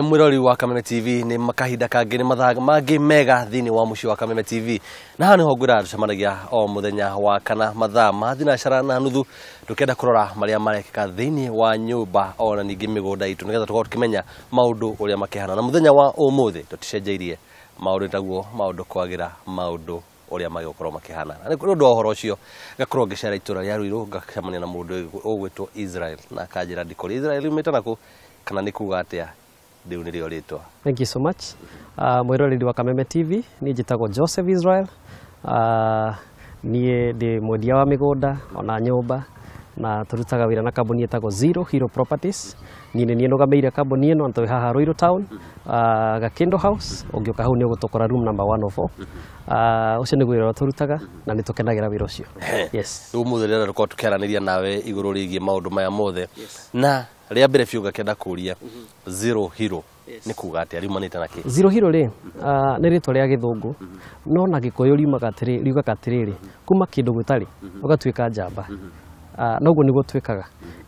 Mwirori wa Kameme TV, nĩ kahinda kangĩ, nĩ mathaa mangĩ mega thĩinĩ wa mũciĩ wa Kameme TV, na haha nĩho ngwĩra tũcemanagia o mũthenya wa kana mathaa ma 9:30, tũkĩenda kũrora marĩa marekĩka thĩinĩ wa nyũmba ona ningĩ mĩgũnda itũ, nĩgetha tũkorwo tũkĩmenya maũndũ ũrĩa makĩhana. Na mũthenya wa ũmũthĩ tũticenjeirie maũndũ, taguo maũndũ kwagĩra, maũndũ ũrĩa magĩgũkorwo makĩhana. Na nĩ ũndũ wa ũhoro ũcio ngakorwo ngĩcera itũra rĩa Ruiru, ngacemania na mũndũ ũgwĩtwo Israel, na akanjĩra ndikũrĩ Israel umĩte nakũ kana nĩ kuga atĩa rĩu nĩrĩo rĩtwa. Thank you so much. Mwĩroreri wa Kameme TV, niĩ njĩtagwo Joseph Israel. Niĩ ndĩ mwendia wa mĩgũnda ona nyũmba, na tũrutaga wĩra na kambuni ĩtagwo Zero Hero Properties. Niĩ nĩ niĩ nũgamĩire kambuni ĩno, na twĩ haha Ruiru Town, Gakindo House. Ũngĩũka hau nĩ ũgũtũkora room number 104. Ũcio nĩguo wĩra ũrĩa tũrutaga na nĩ tũkenagĩra wĩra ũcio. Yes. Rĩu ũmũthĩ rĩrĩa tũkorwo tũkĩaranĩria nawe igũrũ rĩgiĩ maũndũ maya mothe, na rĩa mbere biũ ngakĩenda kũria, Zero Hero nĩ kuga atĩa, riumanĩte na kĩ? Zero Hero rĩ, nĩ rĩtwa rĩa gĩthũngũ, no na gĩkũyũ riumaga atĩrĩ, riugaga atĩrĩrĩ, kuma kĩndũ gĩtarĩ ũgatuĩka njamba. Noguo nĩguo twĩkaga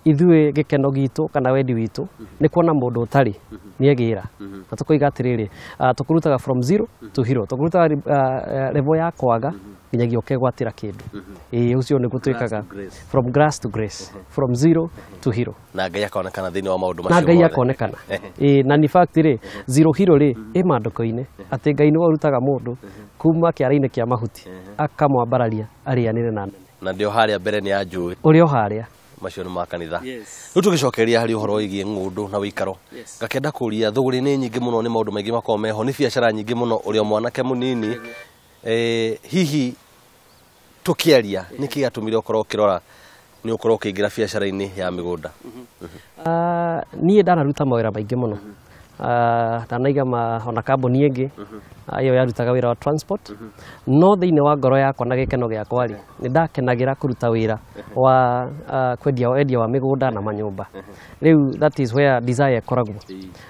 ithuĩ. Gĩkeno gitũ kana wendi witũ nĩ kuona mũndũ ũtarĩ nĩ egĩra, na tũkoiga atĩrĩrĩ, tũkũrutaga from zero to hero, tũkũrutaga level ya kwaga nginyagia ũkegwatĩra kĩndũ. Ĩĩ, ũcio nĩguo twĩkaga, from grass to grace, from zero to hero. Na Ngai akonekana thĩinĩ wa maũndũ na macio Ngai mothe. Akonekana. Ĩĩ, na in fact rĩ, zero hero rĩ, ĩ maandĩko-inĩ atĩ Ngai nĩwe ũrutaga mũndũ kuma kĩara-inĩ kĩa mahuti akamwambararia arĩanĩre na nene. Na ndio harĩa mbere nĩ anjũĩ. Ũrĩ o harĩa. Macio nĩ ma kanitha. Rĩu tũgĩcokeria harĩ ũhoro wĩgiĩ ng'ũndũ na ũikaro, ngakĩenda kũria, thũgũrĩ nĩ nyingĩ mũno, nĩ maũndũ maingĩ makoragwo meho, nĩ biacara nyingĩ mũno, ũrĩ o mwanake mũnini, hihi tũkĩaria nĩkĩ gĩatũmire ũkorwo ũkĩrora nĩ ũkorwo ũkĩingĩra biacara-inĩ ya mĩgũnda? Niĩ ndanaruta mawĩra maingĩ mũno. Ndanaiga ona kambuni ĩngĩ, ĩyo yarutaga wĩra wa transport, no thĩinĩ wa ngoro yakwa na gĩkeno gĩakwa rĩ, nĩ ndakenagĩra kũruta wĩra wa kwendia, wendia wa mĩgũnda na manyũmba. Rĩu that is where desire ĩkoragwo,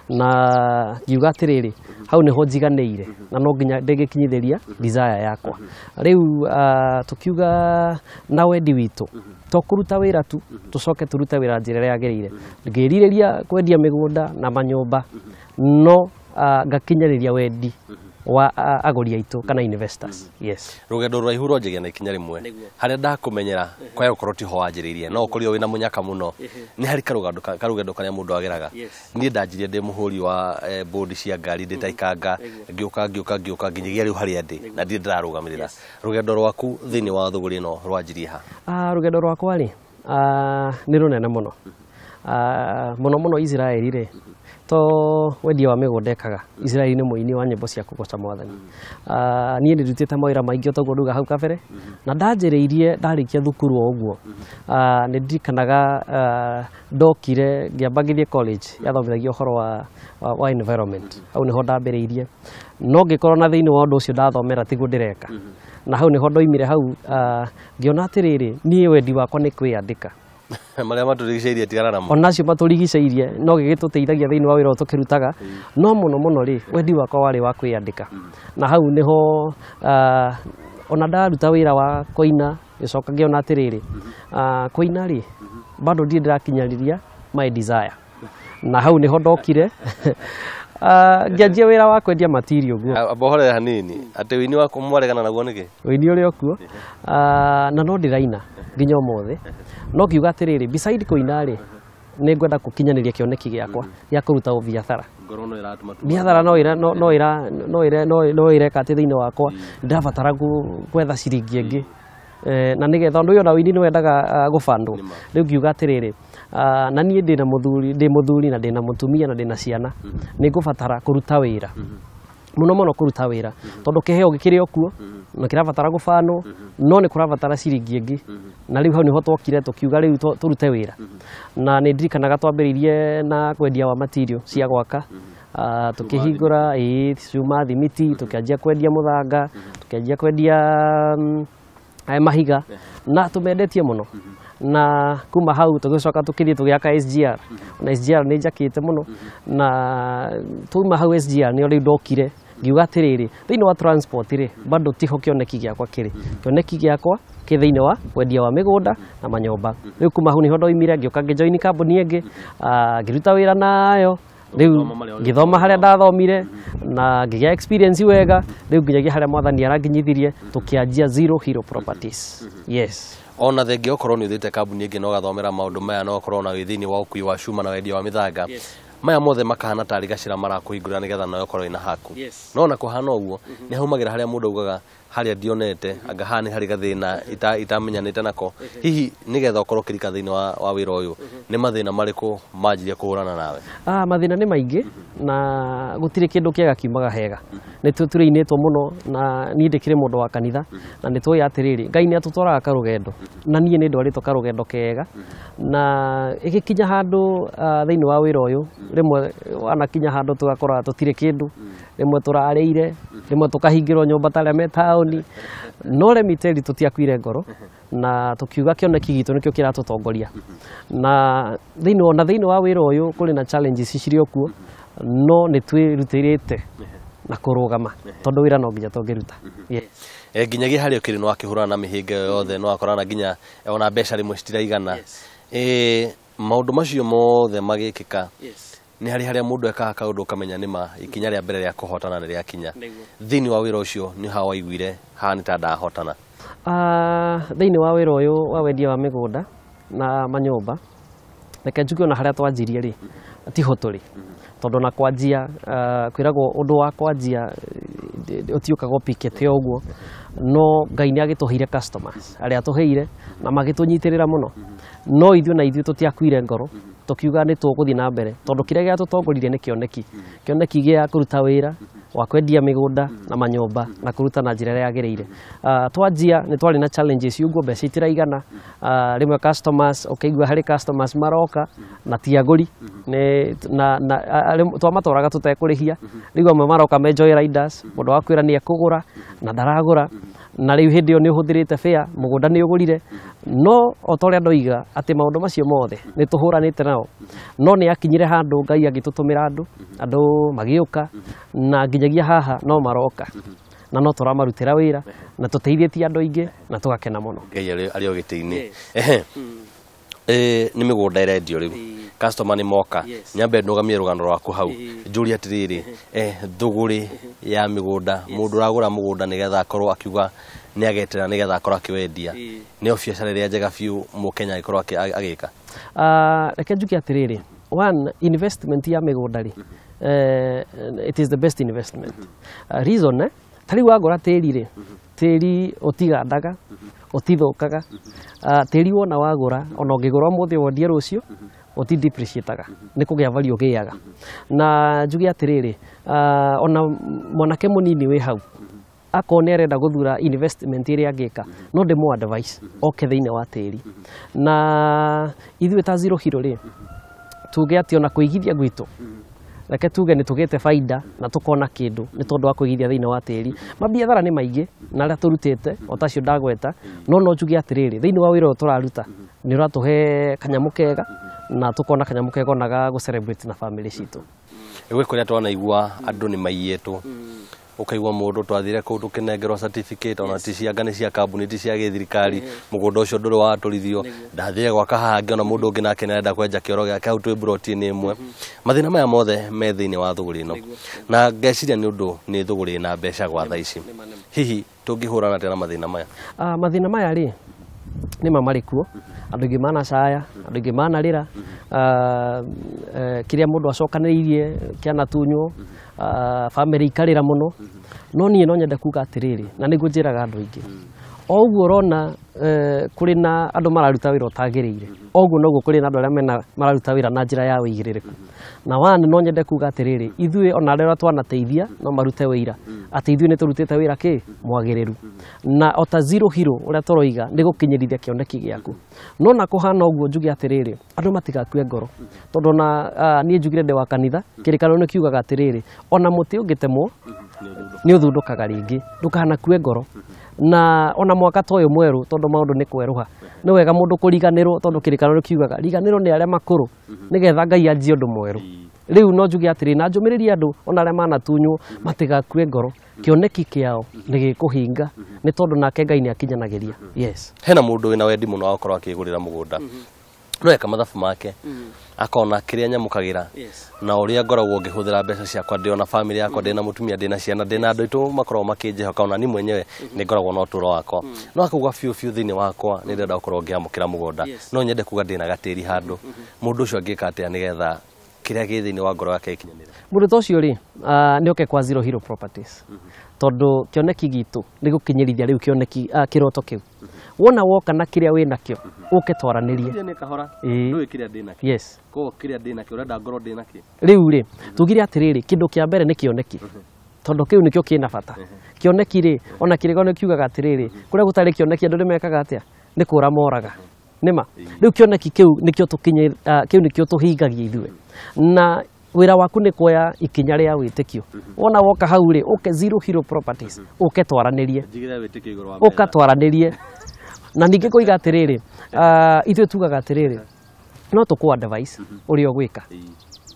na ngiuga atĩrĩrĩ, hau nĩho njiganĩire na no nginya ndĩgĩkinyithĩria desire yakwa. Rĩu tũkiuga na wendi witũ to kũruta wĩra tu, tũcoke tũrute wĩra njĩra ĩrĩa yagĩrĩire. Ngĩrirĩria kwendia mĩgũnda na manyũmba, no ngakinyanĩria wendi wa agũri aitũ kana investors. Yes. Rũgendo rũraihu rwanjagia na ikinya rĩmwe. Harĩa ndakũmenyera kwaya gũkorwo tiho wanjĩrĩirie, no ũkorirwo wĩna mũnyaka mũno, nĩ harĩ karũgendo karĩa mũndũ ageraga. Niĩ ndanjirie ndĩ mũhũri wa bodi cia ngari, ndĩ ta ikanga, ngĩũka ngĩũka ngĩũka nginyagia rĩu harĩa ndĩ na ndirĩ ndĩrarũgamĩrĩra. Rũgendo rwaku thĩinĩ wa thũgũrĩ ĩno rwanjirie ha? Rũgendo rwakwa rĩ, nĩ rũnene mũno. Mũno mũno Israeli rĩ, to wendia wa mĩgũnda ekaga. Israeli nĩ mũini wa nyĩmbo cia kũgoca mwathani. Niĩ nĩ ndutĩte mawĩra maingĩ o toguo nduga hau kabere, na ndanjĩrĩirie ndarĩkia thukuru o ũguo. Nĩ ndirikanaga, ndokire ngĩamba ngĩthiĩ college yathomithagia ũhoro wa environment. Hau nĩho ndambĩrĩirie, no ngĩkorwo na thĩinĩ wa ũndũ ũcio ndathomera tiguo ndĩreka, na hau nĩho ndoimire hau, ngĩona atĩrĩrĩ, niĩ wendi wakwa nĩ kwĩyandĩka. Marĩa matũrigicĩirie tigana namo. Onacio matũrigicĩirie no gĩgĩtũteithagia thĩinĩ wa wĩra ũyũ tũkĩrutaga, no mũno mũno rĩ, wendi wakwa warĩ wa kwĩyandĩka, na hau nĩho ona ndaruta wĩra wa kũina, gĩcoka ngĩona atĩrĩrĩ, kũina rĩ, bado ndirĩ ndĩrakinyanĩria my desire, na hau nĩho ndokire, ngĩanjia wĩra wa kwendia material ũguo. Amba ũhorere hanini, atĩ ũini waku mwaregana naguo nĩkĩ? Ũini ũrĩ o kuo, na no ndĩraina nginya ũmũthĩ, no ngiuga atĩrĩrĩ, beside kũina rĩ, nĩ ngwenda gũkinyanĩria kĩoneki gĩakwa gĩa kũruta ũbiathara. Ngoro no ĩratũma tu. Biathara no ĩra no no ĩra no ĩra no no ĩreka atĩ thĩinĩ wakwa ndĩrabatara gwetha ciringi ĩngĩ, na nĩgetha ũndũ ũyũ ona ũini nĩ wendaga gũbandwo. Rĩu ngiuga atĩrĩrĩ, na niĩ ndĩna mũthuri, ndĩ mũthuri na ndĩna mũtumia na ndĩna ciana, nĩ ngũbatara kũruta wĩra mũno mũno, kũruta wĩra tondũ kĩheo gĩkĩrĩ o kuo na kĩrabatara gũbanwo, no nĩ kũrabatara ciringi ĩngĩ. Na rĩu hau nĩho twokire tũkiuga rĩu tũrute wĩra, na nĩ ndirikanaga twambĩrĩirie na kwendia wa material cia gwaka. Tũkĩhingũra, ĩĩ, cuma, thimiti, tũkĩanjia kwendia mũthanga, tũkĩanjia kwendia mahiga, na tũmendetie mũno. Na kuma hau tũgĩcoka tũkĩthiĩ tũgĩaka SGR, na SGR nĩ njakĩte mũno. Na tuma hau SGR nĩo rĩu ndokire ngiuga atĩrĩrĩ, thĩinĩ wa transport rĩ, bado tiho kĩoneki gĩakwa kĩrĩ. Kĩoneki gĩakwa kĩ thĩinĩ wa wendia wa mĩgũnda na manyũmba. Rĩu kuma hau nĩho ndoimire ngĩũka ngĩjoini kambuni ĩngĩ, ngĩruta wĩra nayo. Rĩu ngĩthoma harĩa ndathomire na ngĩgĩa experience wega, rĩu nginyagia harĩa mwathani aranginyithirie tũkĩanjia Zero Hero Properties. Yes. Ona thengia okorwo nĩ ũthiĩte kambuni ĩngĩ na ũgathomera maũndũ maya na ũkorwo na wĩ thĩinĩ wa ũkui wa cuma na wendia wa mĩthanga, maya mothe makahana tarĩ gacĩra marakũhingũrĩra nĩgetha nawe ũkorwo wĩna haku. No ona kũhana ũguo nĩ haumagĩra harĩa mũndũ augaga harĩa ndionete anga haha nĩ harĩ gathĩna itamenyanĩte nako. Hihi nĩgetha ũkorwo ũkĩrika thĩinĩ wa wĩra ũyũ, nĩ mathĩna marĩkũ manjirie kũhũrana nawe? Mathĩna nĩ maingĩ na gũtirĩ kĩndũ kĩega kiumaga hega. Nĩ tũrĩinĩtwo mũno na niĩ ndĩkĩrĩ mũndũ wa kanitha na nĩ tũĩ atĩrĩrĩ, Ngai nĩ atũtwaraga karũgendo na niĩ nĩ ndwarĩtwo karũgendo kega na ĩgĩkinya handũ thĩinĩ wa wĩra ũyũ, rĩmwe wanakinya handũ tũgakora tũtirĩ kĩndũ, rĩmwe tũrarĩire, rĩmwe tũkahingĩrwo nyũmba ta arĩa me taũni, no let me tell you tũtiakuire ngoro na tũkiuga kĩoneki gitũ nĩkĩo kĩratũtongoria. Na thĩinĩ wa wĩra ũyũ kũrĩ na challenges cirĩ o kuo, no nĩ twĩrutĩrĩte na kũrũgama tondũ wĩra no nginya tũngĩruta. Nginyagia harĩa ũkĩrĩ no akĩhũrana na mĩhĩnga ĩyo yothe, no akorana nginya ona mbeca rĩmwe citiraigana. Maũndũ macio mothe magĩkĩka, nĩ harĩ harĩa mũndũ ekaga kaũndũ ũkamenya nĩma ikinya rĩa mbere rĩa kũhotana nĩ rĩakinya. Thĩinĩ wa wĩra ũcio nĩ ha waiguire haha nĩ ta ndahotana? Thĩinĩ wa wĩra ũyũ wa wendia wa mĩgũnda na manyũmba, reke njuge ona harĩa twanjirie rĩ tiho tũrĩ, tondũ na kwanjia kwĩragwo ũndũ wa kwanjia ũtiũkaga ũpikĩte o ũguo, no Ngai nĩ agĩtũheire customers arĩa atũheire na magĩtũnyitĩrĩra mũno, no ithuĩ na ithuĩ tũtiakuire ngoro, tũkiuga nĩ tũgũthiĩ na mbere tondũ kĩrĩa gĩatũtongoririe nĩ kĩoneki, kĩoneki gĩa kũruta wĩra wa kwendia mĩgũnda na manyũmba na kũruta na njĩra ĩrĩa yagĩrĩire. Twanjia nĩ twarĩ na challenges ũguo, mbeca itiraigana, rĩmwe customers ũkĩigua harĩ customers maroka na ti agũri, twamatwaraga tũtekũrĩhia, rĩu amwe maroka me joy riders, mũndũ wakwĩra nĩ ekũgũra na ndaragũra, na rĩu hĩndĩ ĩyo nĩ ũhũthĩrĩte fare, mũgũnda nĩ ũgũrire, no o ta ũrĩa ndoiga atĩ maũndũ macio mothe nĩ tũhũranĩte nao, no nĩ akinyire handũ Ngai agĩtũtũmĩra andũ, andũ magĩũka na nginyagia haha no maroka na no tũramarutĩra wĩra na tũteithĩtie andũ aingĩ na tũgakena mũno. Ngai arĩ o gĩtĩ-inĩ. Nĩ mĩgũnda ĩrendio rĩu, customer nĩ moka, nyambe ndũgamie rũgano rwaku hau, njũrie atĩrĩrĩ, thũgũrĩ ya mĩgũnda, mũndũ ũragũra mũgũnda nĩgetha akorwo akiuga nĩ agetera nĩgetha akorwo akĩwendia, nĩyo biacara ĩrĩa njega biũ mũkenya angĩkorwo agĩka? Reke njuge atĩrĩrĩ, one investment ya mĩgũnda rĩ, it is the best investment. Reason, ta rĩu wagũra tĩri rĩ, tĩri ũtigandaga, ũtithũkaga, tĩri wona wagũra ona ũngĩgũra ũmũthĩ wendie rũciũ ũti depreciataga, nĩ kũgĩa value ũgĩaga. Na njuge atĩrĩrĩ, ona mwanake mũnini wĩ hau akorwo nĩ arenda gũthura investment ĩrĩa angĩka, no ndĩmũ advice oke thĩinĩ wa tĩri. Na ithuĩ ta Zero Hero rĩ, tuge atĩ ona kũigithia gwitũ, reke tuge nĩ tũgĩte baida na tũkona kĩndũ nĩ tondũ wa kũigithia thĩinĩ wa tĩri. Mabiathara nĩ maingĩ na arĩa tũrutĩte o tacio ndagweta, no no njuge atĩrĩrĩ, thĩinĩ wa wĩra ũyũ tũraruta nĩ ũratũhe kanyamũ kega na tũkona kanyamũ kega ona ga gũ celebrate na family citũ. Gwĩ kũrĩa twanaigua andũ nĩ maiyĩtwo, ũkaigua mũndũ twathire kũu tũkĩnengerwo certificate ona ti cia ngani cia kambuni ti cia gĩthirikari, mũgũnda ũcio ndũrĩ watũrithio, ndathire gwaka haha ngĩona mũndũ ũngĩ nake nĩarenda kwenja kĩoro gĩake hau twĩ mburoti-inĩ ĩmwe. Mathĩna maya mothe me thĩinĩ wa thũgũrĩ ĩno, na ngeciria nĩ ũndũ nĩ thũgũrĩ na mbeca gwa thaa ici. Hihi tũngĩhũrana atĩa na mathĩna maya? Mathĩna maya rĩ nĩ ma marĩ kuo, andũ aingĩ manacaya, andũ aingĩ manarĩra, kĩrĩa mũndũ acokanĩrĩirie kĩanatunywo, family ikarĩra mũno, no niĩ no nyende kuga atĩrĩrĩ, na nĩguo njĩraga andũ aingĩ, o ũguo ũrona kũrĩ na andũ mararuta wĩra ũtagĩrĩire, o ũguo noguo kũrĩ na andũ arĩa mararuta wĩra na njĩra ya ũigĩrĩrĩku. Na one no nyende kuga atĩrĩrĩ, ithuĩ ona arĩa twanateithia no marute wĩira atĩ ithuĩ nĩ tũrutĩte wĩra kĩ mwagĩrĩru, na o ta Zero Hero ũrĩa tũroiga nĩ gũkinyĩrithia kĩoneki gĩaku. No na kũhana ũguo njuge atĩrĩrĩ, andũ matigakue ngoro, tondũ ona niĩ njugire ndĩ wa kanitha, kĩrĩkanĩro nĩ kiugaga atĩrĩrĩ, ona mũtĩ ũngĩtemwo nĩ ũthundũkaga rĩngĩ, ndũkanakue ngoro. Na ona mwaka ta ũyũ mwerũ, tondũ maũndũ nĩ kwerũha, nĩ wega mũndũ kũriganĩrwo, tondũ kĩrĩkanĩro kiugaga riganĩrwo nĩ arĩa makũrũ nĩgetha Ngai anjie ũndũ mwerũ. Rĩu no njuge atĩrĩ, na njũmĩrĩrie andũ ona arĩa manatunywo matigakue ngoro, kĩoneki kĩao nĩ gĩkũhinga, nĩ tondũ nake Ngai nĩ akinyanagĩria. Yes. Hena mũndũ wĩna wendi mũno wa gũkorwo akĩgũrĩra mũgũnda, No eka mathabu make akona kiria nyamukagira na uria ngoragwo ngihũthĩra mbeca ciakwa ndĩ ona family yakwa, ndĩ na mũtumia, ndĩ na ciana, ndĩ na andũ aitũ makoragwo makĩnjĩhoka, ona ni mwenyewe nĩ ngoragwo na ũtũũro wakwa. No akauga biũ biũ thĩinĩ wakwa nĩ ndĩrenda gũkorwo ngĩamũkĩra mũgũnda, no nyende kuga ndĩ na gatĩri handũ. Mũndũ ũcio angĩka atĩa nĩgetha kĩrĩa gĩ thĩinĩ wa ngoro yake gĩkinyanĩre? Mũndũ ta ũcio rĩ, nĩ oke kwa Zero Hero Properties, tondũ kĩoneki gitũ nĩ gũkinyĩrithia rĩu kĩoneki, kĩroto kĩu. Wona woka na kĩrĩa wĩ nakĩo, ũke twaranĩrie. Nĩ kahora. Ĩĩ. Ndũĩ kĩrĩa ndĩ nakĩo. Yes. Koguo kĩrĩa ndĩ nakĩo ũrenda ngorwo ndĩ nakĩo. Rĩu rĩ, tugire atĩrĩrĩ, kĩndũ kĩa mbere nĩ kĩoneki, tondũ kĩu nĩkĩo kĩna bata. Kĩoneki rĩ, ona kĩrĩgo nĩ kiugaga atĩrĩrĩ, kũrĩa gũtarĩ kĩoneki andũ nĩ mekaga atĩa? Nĩ kũra moraga. Nĩma rĩu kĩoneki kĩu nĩkĩo tũkinye, kĩu nĩkĩo tũhingagia ithuĩ, na wĩra waku nĩ kuoya ikinya rĩa wĩtĩkio. Wona woka hau rĩ, ũke Zero Hero Properties, ũke twaranĩrie. Njigĩre wĩtĩkio igũrũ wa Ũka twaranĩrie. Na ningĩ kũiga atĩrĩrĩ, ithuĩ tugaga atĩrĩrĩ, no tũkũ advice ũrĩa ũgwĩka.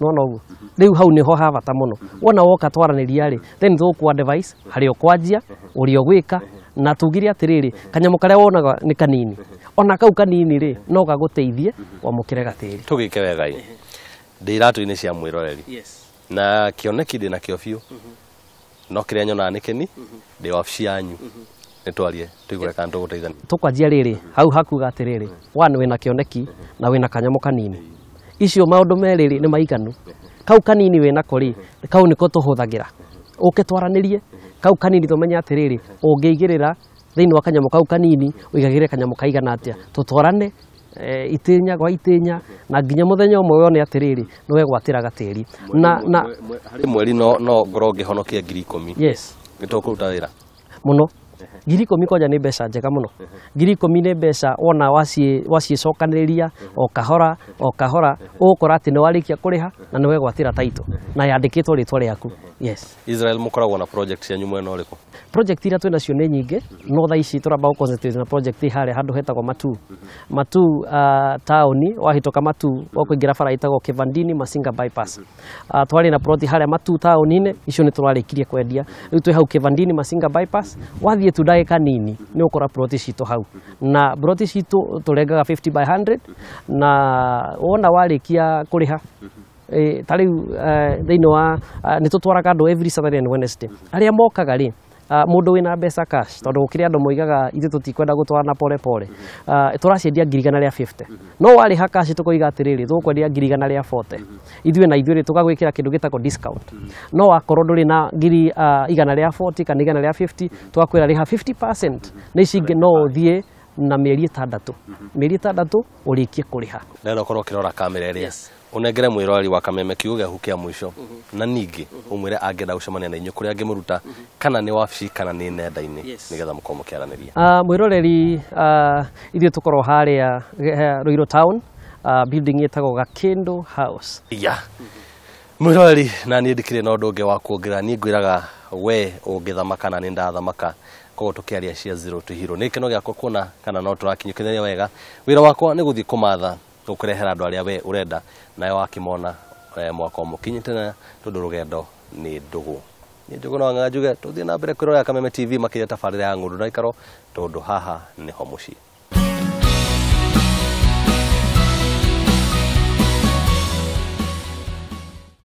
Nona ũguo rĩu hau nĩho ha bata mũno. Wona woka twaranĩria rĩ, then tũgũkũ advice harĩa ũkwanjia, ũrĩa ũgwĩka. Na tugire atĩrĩrĩ, kanyamũ karĩa wonaga nĩ kanini, ona kau kanini rĩ, no gagũteithie wamũkĩre gatĩri. Tũgĩke wega ĩ ndĩ iratũ-inĩ cia mwĩroreri na kĩoneki ndĩ nakĩo biũ, no kĩrĩa nyonaga nĩ kĩni ndĩ wabici yanyu, nĩ twarie tũigure kana tũgũteithania. Tũkwanjia rĩrĩ hau hakuga atĩrĩrĩ, one, wĩna kĩoneki na wĩna kanyamũ kanini, icio maũndũ merĩ rĩ nĩ maiganu. Kau kanini wĩnako rĩ, kau nĩko tũhũthagĩra. Ũke twaranĩrie kau kanini, tũmenye atĩrĩrĩ, ũngĩigĩrĩra thĩinĩ wa kanyamũ kau kanini ũigagĩrĩre kanyamũ kaigana atĩa, tũtwarane itĩnya gwa itĩnya, na nginya mũthenya ũmwe wone atĩrĩrĩ, nĩ wegwatĩra gatĩri na Harĩ mweri no ngorwo ngĩhonokia 10,000? Yes. Nĩ tũkũruta wĩra mũno. 10,000 kwanja nĩ mbeca njega mũno. 10,000 nĩ mbeca wona waciĩcokanĩrĩria o kahora o kahora, ũgũkora atĩ nĩ warĩkia kũrĩha na nĩ wegwatĩra title na yandĩkĩtwo rĩtwa rĩaku. Yes. Israel, mũkoragwo na project cianyu mwena ũrĩkũ? Project iria twĩ nacio nĩ nyingĩ, no thaa ici tũramba gũ concentrate na project harĩa handũ hetagwo Matu. Matu, taũni wahĩtũka Matu ũkũingĩra bara ĩtagwo Kivandini Masinga bypass. Twarĩ na plot harĩa Matu taũni-inĩ, icio nĩ tũrarĩkirie kwendia. Rĩu twĩ hau Kivandini Masinga bypass, wathiĩ tu ndagĩka nini nĩ ũkora plot citũ hau. Na plot citũ tũrengaga 50 by 100, na wona warĩkia kũrĩha, ta rĩu thĩinĩ wa nĩ tũtwaraga andũ every Saturday and Wednesday. Arĩa mokaga rĩ, mũndũ wĩna mbeca cash, tondũ gũkĩrĩ andũ moigaga ithuĩ tũtikwenda gũtwarana pole pole, tũraciendia 150,000, no warĩha cash tũkoiga atĩrĩrĩ, tũgũkwendia 140,000 ithuĩ, na ithuĩ rĩ, tũgagwĩkĩra kĩndũ gĩtagwo discount. No wakorwo ndũrĩ na 140,000 kana 150, tũgakwĩra rĩha 50%, na ici ingĩ no ũthiĩ na mĩeri 6, mĩeri 6 ũrĩkie kũrĩha. Ndĩrenda ũkorwo ũkĩrora kamera ĩrĩa, ũnengere mwĩroreri wa Kameme kiugo gĩaku kĩa mũico, na ningĩ ũmwĩre angĩenda gũcemania na inyuĩ kũrĩa angĩmũruta, kana nĩ wabici kana nĩ nenda-inĩ, nĩgetha mũkorwo mũkĩaranĩria. Mwĩroreri, ithuĩ tũkorwo harĩa Ruiru town, building ĩtagwo Gakindu House. Ya mwĩroreri, na niĩ ndikĩrĩ na ũndũ ũngĩ wa kuongerera. Niĩ ngwĩraga we ũngĩthamaka na nĩ ndathamaka, koguo tũkĩaria cia Zero to Hero. Nĩ gĩkeno gĩakwa kuona kana no tũrakinyũkithania wega. Wĩra wakwa nĩ gũthiĩ kũmatha gũkũrehera andũ arĩa we ũrenda, nawe wakĩmona, mwaka mũkinyĩte, na tondũ rũgendo nĩ ndũgũ. Nĩ njũgũ no njuge tũthiĩ na mbere kwĩrorera Kameme TV, makĩria tabarĩra ya Ng'ũndũ na Ikaro, tondũ haha nĩho mũciĩ.